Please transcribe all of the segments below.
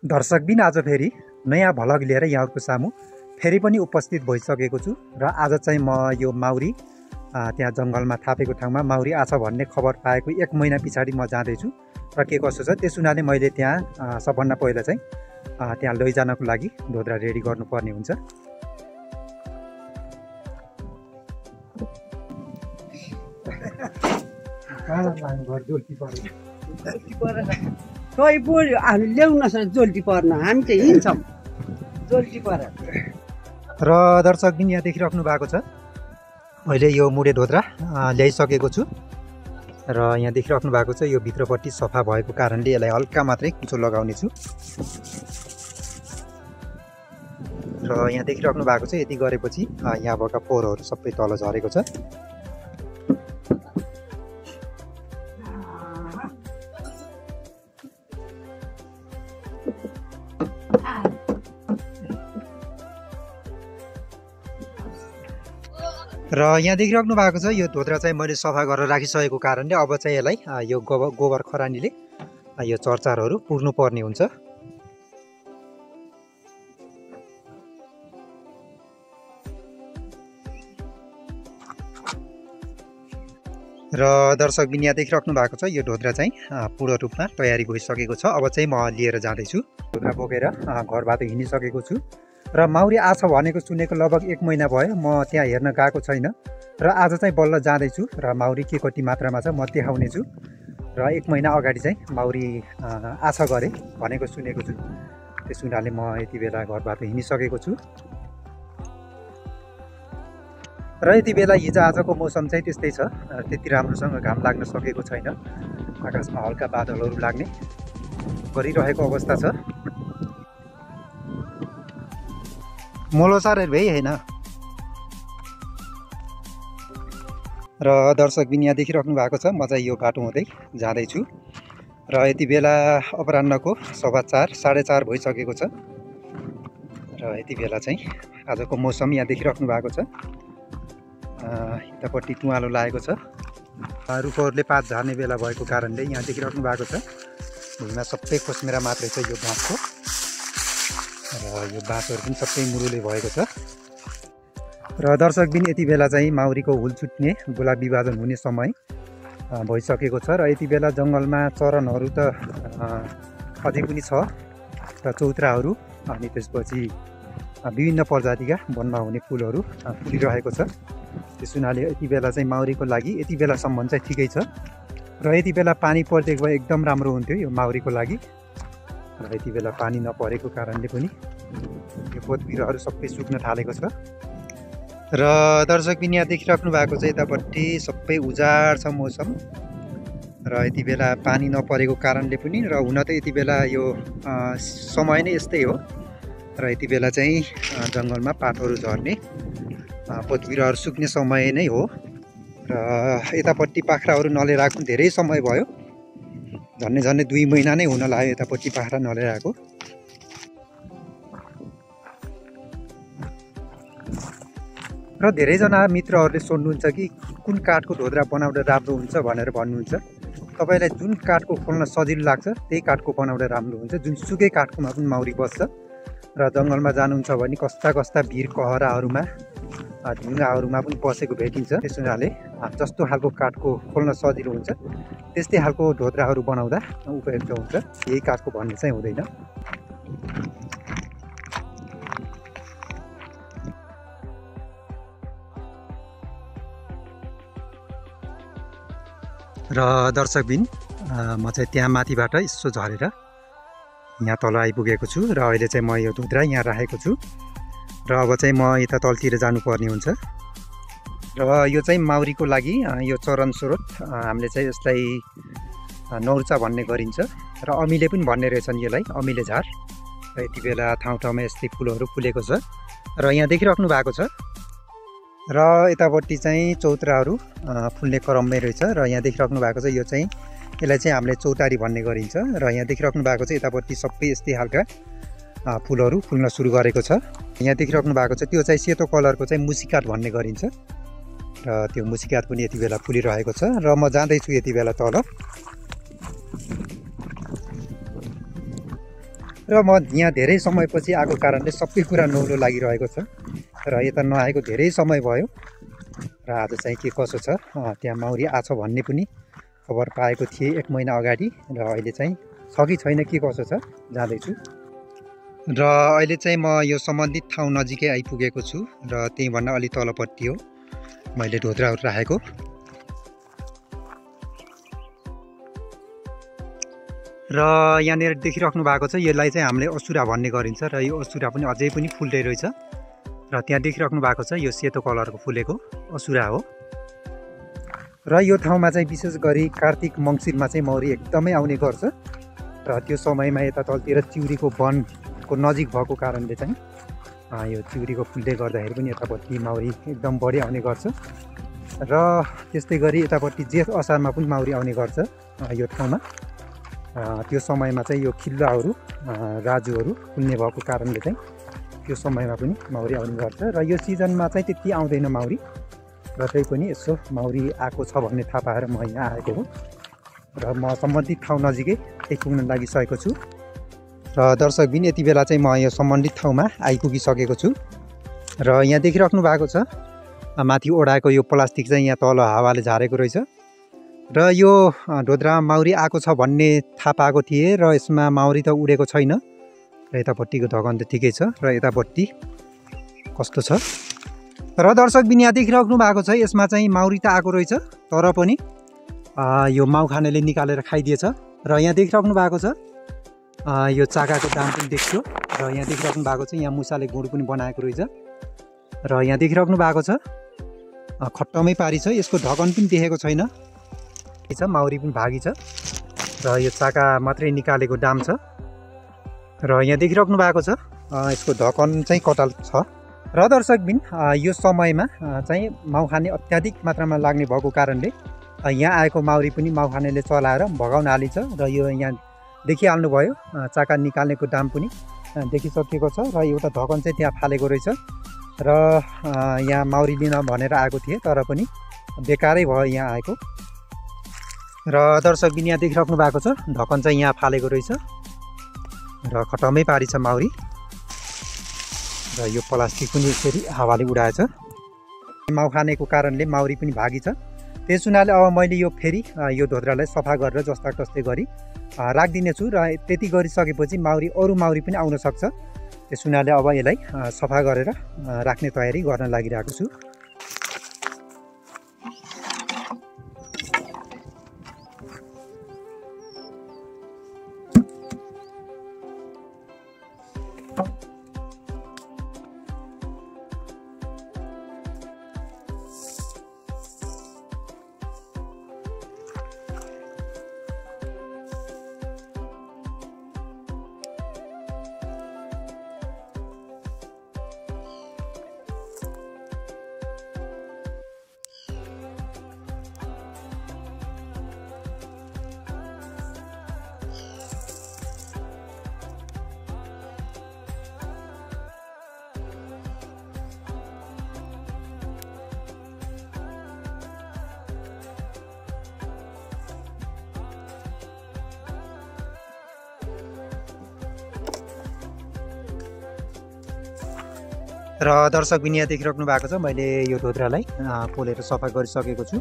दर्शकबिन आज फेरि नयाँ भ्लग लिएर यहाँहरूको सामु फेरि पनि उपस्थित भइसकेको छु र आज चाहिँ म यो माउरी त्यहाँ जङ्गलमा थापेको ठाउँमा माउरी आछ भन्ने खबर पाएको 1 महिना पछाडि म जाँदैछु र के कसो छ त्यस हुनाले मैले त्यहाँ सबभन्दा पहिला चाहिँ त्यहाँ लैजानको लागि ढोद्रा रेडी गर्नुपर्ने हुन्छ। तै बोल्यो हामी ल्याउन सक्छ जोल्टी पर्न हामी चाहिँ हिँड्छौँ जोल्टी पर र दर्शकबिन यहाँ देखिराख्नु भएको छ मैले यो मुडे ढोद्रा ल्याइसकेको छु र यहाँ देखिराख्नु भएको छ यो भित्रपट्टि सफा भएको कारणले यसलाई हल्का मात्रै कुचो लगाउने छु र यहाँ देखिराख्नु भएको छ यति गरेपछि यहाँ भएका पोहोरहरू सबै तल झरेको छ। र यहाँ देखिराख्नु भएको छ यो ढोद्रा चाहिँ मैले सफा गरेर राखिसकेको कारणले अब चाहिँ यसलाई यो गोबर खरानीले यो चरचारहरू पुर्नु पर्ने हुन्छ। र दर्शकबिन यहाँ देखिराख्नु भएको छ यो ढोद्रा चाहिँ पूर्ण रूपमा तयारी भइसकेको छ। अब चाहिँ म लिएर जाँदैछु ढोद्रा बोकेर घरबाट हिँडिसकेको छु र माउरी आछ भनेको सुनेको लगभग 1 महिना भयो म त्यहाँ हेर्न गएको छैन र आज चाहिँ बल्ल जाँदैछु र माउरी के कति मात्रामा छ म देखाउने छु र 1 महिना अगाडि चाहिँ माउरी आछ गरे भनेको सुनेको छु त्यस हुनाले म यति बेला घरबाट हिँडिसकेको छु र यति बेला हिजो आजको मौसम चाहिँ त्यस्तै छ त्यति राम्रोसँग घाम लाग्न सकेको छैन आकाशमा हल्का बादलहरू लाग्ने गरिरहेको अवस्था छ। मोलोसार भए हैन र दर्शकबिन यहाँ देखिराख्नु भएको छ म चाहिँ यो बाटो हुँदै जाँदैछु र यति बेला अपराह्नको 4:15 4:30 भइसकेको छ र यति बेला चाहिँ आजको मौसम यहाँ देखिराख्नु भएको छ यतापट्टि टुवालो लागेको छ रुखहरूले पात झार्ने बेला भएको कारणले यहाँ देखिराख्नु भएको छ भुइँमा सबै खोस्मेरा मात्रै छ यो बाँसको र यो बाँसहरू पनि सबै मुरुले भएको छ र दर्शकबिन यति बेला चाहिँ माउरीको हुल छुट्ने गोला विभाजन हुने समय भइसकेको छ र यति बेला जङ्गलमा चरनहरू त अझै पनि छ र चौत्राहरू अनि त्यसपछि विभिन्न प्रजातिका वनमा हुने फुलहरू फुलिरहेको छ त्यस हुनाले यति बेला चाहिँ माउरीको लागि यति बेलासम्म चाहिँ ठिकै छ र यति बेला पानी परिदिएको भए एकदम राम्रो हुन्थ्यो यो माउरीको लागि र यति बेला पानी नपरेको कारणले पनि यो बोट बिरुवाहरू सबै सुक्न थालेको छ र दर्शकबिन यहाँ देखिराख्नु भएको छ यतापट्टि सबै उजाड छ मौसम र यति बेला पानी नपरेको कारणले पनि र हुन त यति बेला यो समय नै यस्तै हो र यति बेला चाहिँ जङ्गलमा पातहरू झर्ने बोट बिरुवाहरू सुक्ने समय नै हो र यतापट्टि पाख्राहरू नलिएर आएको धेरै समय भयो झन्डै 2 महिना नै हुन लाग्यो यतापट्टि पाख्रा नलिएर आएको र धेरैजना मित्रहरूले सोध्नुहुन्छ कि कुन काठको ढोद्रा बनाउँदा राम्रो हुन्छ भनेर भन्नुहुन्छ। तपाईँलाई जुन काठको खोल्न सजिलो लाग्छ त्यही काठको बनाउँदा राम्रो हुन्छ जुन सुकै काठकोमा पनि माउरी बस्छ र जङ्गलमा जानुहुन्छ भने कस्ता कस्ता भिर कहराहरूमा ढुङ्गाहरूमा पनि बसेको भेटिन्छ त्यस हुनाले जस्तो खालको काठको खोल्न सजिलो हुन्छ त्यस्तै खालको ढोद्राहरू बनाउँदा उपयुक्त हुन्छ यही काठको भन्ने चाहिँ हुँदैन। र दर्शकबिन म चाहिँ त्यहाँ माथिबाट यसो झरेर यहाँ तल आइपुगेको छु र अहिले चाहिँ म यो ढोद्रा यहाँ राखेको छु र अब चाहिँ म यता तलतिर जानुपर्ने हुन्छ र यो चाहिँ माउरीको लागि यो चरण स्रोत हामीले चाहिँ यसलाई नौर्चा भन्ने गरिन्छ र अमिले पनि भन्ने रहेछन् यसलाई अमिले झार र यति बेला ठाउँ ठाउँमा यस्तै फुलहरू फुलेको छ र यहाँ देखिराख्नु भएको छ र यतापट्टि चाहिँ चौत्राहरू फुल्ने क्रममै रहेछ र यहाँ देखिराख्नु भएको छ यो चाहिँ यसलाई चाहिँ हामीले चौतारी भन्ने गरिन्छ र यहाँ देखिराख्नु भएको छ यतापट्टि सबै यस्तै खालका फुलहरू फुल्न सुरु गरेको छ। यहाँ देखिराख्नु भएको छ त्यो चाहिँ सेतो कलरको चाहिँ मुसिकाट भन्ने गरिन्छ र त्यो मुसिकाट पनि यति बेला फुलिरहेको छ र म जाँदैछु यति बेला तल र म यहाँ धेरै समयपछि आएको कारणले सबै कुरा नौलो लागिरहेको छ र यता नआएको धेरै समय भयो र आज चाहिँ के कसो छ त्यहाँ माउरी आछ भन्ने पनि खबर पाएको थिएँ 1 महिना अगाडि र अहिले चाहिँ छ कि छैन के कसो छ जाँदैछु र अहिले चाहिँ म यो सम्बन्धित ठाउँ नजिकै आइपुगेको छु र त्यही भन्दा अलि तलपट्टि हो मैले ढोद्राहरू राखेको र यहाँनिर देखिराख्नु भएको छ यसलाई चाहिँ हामीले असुरा भन्ने गरिन्छ र यो असुरा पनि अझै पनि फुल्दै रहेछ र त्यहाँ देखिराख्नु भएको छ यो सेतो कलरको फुलेको असुरा हो र यो ठाउँमा चाहिँ विशेष गरी कार्तिक मङ्सिरमा चाहिँ मौरी एकदमै आउने गर्छ र त्यो समयमा यता तलतिर चिउरीको वनको नजिक भएको कारणले चाहिँ यो चिउरीको फुलले गर्दाखेरि पनि यतापट्टि माउरी एकदम बढी आउने गर्छ र त्यस्तै गरी यतापट्टि जेठ असारमा पनि माउरी आउने गर्छ यो ठाउँमा त्यो समयमा चाहिँ यो खिल्लाहरू राजुहरू फुल्ने भएको कारणले चाहिँ त्यो समयमा पनि माउरी आउने गर्छ र यो सिजनमा चाहिँ त्यति आउँदैन माउरी र त्यही पनि यसो माउरी आएको छ भन्ने थाहा पाएर म यहाँ आएको हो र म सम्बन्धित ठाउँ नजिकै आइपुग्न लागिसकेको छु र दर्शकबिन यति बेला चाहिँ म यो सम्बन्धित ठाउँमा आइपुगिसकेको छु र यहाँ देखिराख्नु भएको छ माथि ओढाएको यो प्लास्टिक चाहिँ यहाँ तल हावाले झारेको रहेछ र यो ढोद्रामा माउरी आएको छ भन्ने थाहा पाएको थिएँ र यसमा माउरी त उडेको छैन र यतापट्टिको ढकन त ठिकै छ र यतापट्टि कस्तो छ र दर्शकबिन यहाँ देखिराख्नु भएको छ यसमा चाहिँ माउरी त आएको रहेछ तर पनि यो माउ खानेले निकालेर खाइदिएछ र यहाँ देखिराख्नु भएको छ यो चाकाको दाम पनि देख्छु र यहाँ देखिराख्नु भएको छ यहाँ मुसाले गुँड पनि बनाएको रहेछ र यहाँ देखिराख्नु भएको छ खट्टमै पारी छ यसको ढकन पनि देखेको छैन छ माउरी पनि भागी छ र यो चाका मात्रै निकालेको दाम छ र यहाँ देखिराख्नु भएको छ यसको ढकन चाहिँ कटाल छ र दर्शकबिन यो समयमा चाहिँ माउ खाने अत्याधिक मात्रामा लाग्ने भएको कारणले यहाँ आएको माउरी पनि माउ खानेले चलाएर भगाउन हालिन्छ र यो यहाँ देखिहाल्नु भयो चाका निकाल्नेको दाम पनि देखिसकेको छ र एउटा ढकन चाहिँ त्यहाँ फालेको रहेछ र यहाँ माउरी लिन भनेर आएको थिएँ तर पनि बेकारै भयो यहाँ आएको र दर्शकबिन यहाँ देखिराख्नु भएको छ ढकन चाहिँ यहाँ फालेको रहेछ र खटमै पारी छ माउरी र यो प्लास्टिक पनि यसरी हावाले उडाएछ माउ खानेको कारणले माउरी पनि भागी छ त्यस हुनाले अब मैले यो फेरि यो ढोद्रालाई सफा गरेर जस्ता तस्तै गरी राखिदिनेछु र त्यति गरिसकेपछि माउरी अरू माउरी पनि आउन सक्छ त्यस हुनाले अब यसलाई सफा गरेर राख्ने तयारी गर्न लागिरहेको छु र दर्शकबिन यहाँ देखिराख्नु भएको छ मैले यो ढोद्रालाई पोलेर सफा गरिसकेको छु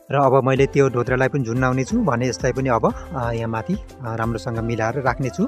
र अब मैले त्यो ढोद्रालाई पनि झुन्नाउने छु भने यसलाई पनि अब यहाँ माथि राम्रोसँग मिलाएर राख्नेछु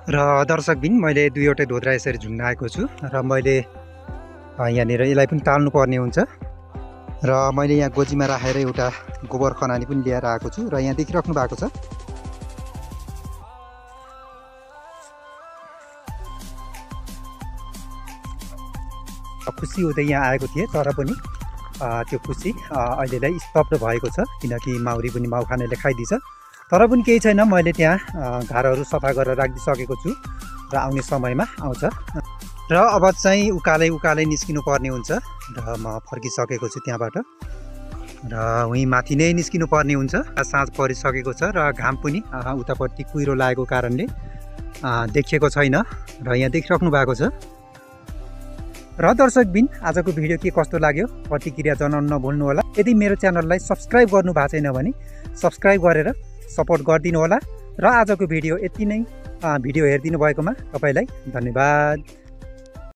र दर्शकबिन मैले दुईवटै ढोद्रा यसरी झुन्डाएको छु र मैले यहाँनिर यसलाई पनि टाल्नु पर्ने हुन्छ र मैले यहाँ गोजीमा राखेर एउटा गोबर खनानी पनि लिएर आएको छु र यहाँ देखिराख्नु भएको छ खुसी हुँदै यहाँ आएको थिएँ, तर पनि त्यो खुसी अहिलेलाई स्तब्ध भएको छ, किनकि माउरी पनि माउ खानेले खाइदिन्छ। तर पनि केही छैन, मैले त्यहाँ घरहरू सफा गरेर राखिदिसकेको छु र आउने समयमा आउँछ। र अब चाहिँ उकालै निस्किनु पर्ने हुन्छ र म फर्किसकेको छु त्यहाँबाट र उहीँ माथि नै निस्किनु पर्ने हुन्छ। साँझ परिसकेको छ र घाम पनि उतापट्टि कुहिरो लागेको कारणले देखिएको छैन र यहाँ देखिराख्नु भएको छ। र दर्शकबिन, आजको भिडियो के कस्तो लाग्यो प्रतिक्रिया जनाउन नभुल्नु होला। यदि मेरो च्यानललाई सब्सक्राइब गर्नु भएको छैन भने सब्सक्राइब गरेर सपोर्ट गरिदिनु होला। र आजको भिडियो यति नै। भिडियो हेरिदिनु भएकोमा तपाईँलाई धन्यवाद।